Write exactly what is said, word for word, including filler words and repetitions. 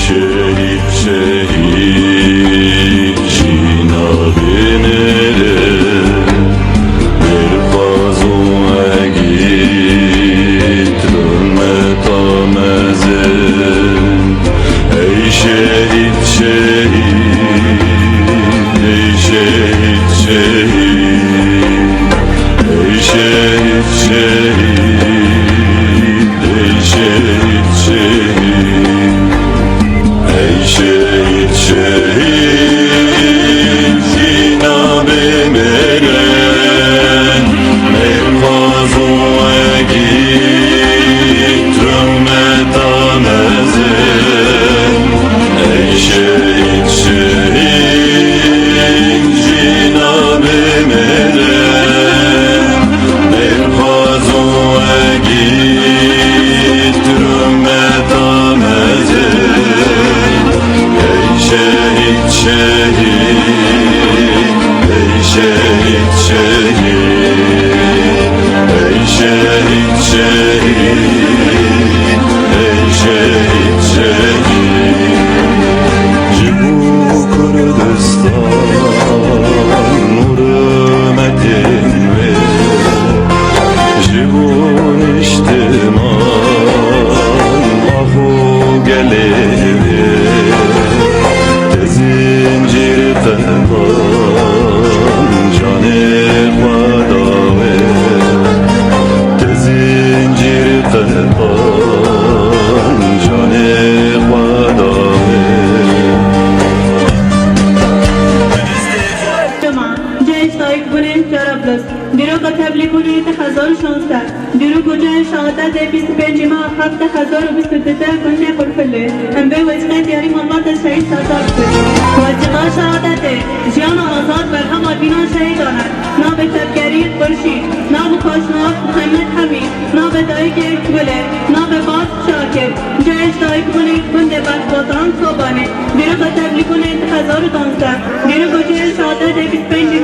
Şehîd, şehîd, jîna bê mêrin, mêrxwazon egît, rûmeta mezin. Ey şehîd, şehîd, ey şehîd, şehîd, ey şehîd, şehîd. Ey şehîd, şehîd, ey şehîd, şehîd, jîna bê mêrin, mêrxwazon egît, rûmeta mezin. Ey şehîd, şehîd, jîna bê mêrin, mêrxwazon egît, rûmeta mezin. Ey şehîd, şehîd, ey şehîd, şehîd, ey şehîd, şehîd, ey şehîd, şehîd. Ji bo Kurdistan û rûmetên wê, ji bo niştiman, ax û gelê wê, te zincîr qetan canê xwe da wê, te zincîr qetan canê xwe da wê. Dema, cehê ji dayikbûnê Cerablus. Dîroka tevlîbûnê du hezar û şazdeh. Dîrok û cehê şehadetê bîst û pêncî meha heft du hezar û bîst û du de gundê Qurfilê. Em vê wesîqeyê diyarî malbata şehîd Serdar bikin. Wesîqa şehadetê, jiyana azad berhema dîna şehîdan e. Navê tevgerî Xurşîd, nav û paşnav Mihemed Hemî, navê dayikê Gulê, navê bab Şakir. Cihê ji dayikbûnê gundê Berxwatan Kobanê. Dîroka tevlîbûnê du hezar û duwazdeh. Dîrok û cihê şehadetê bîst û pêncî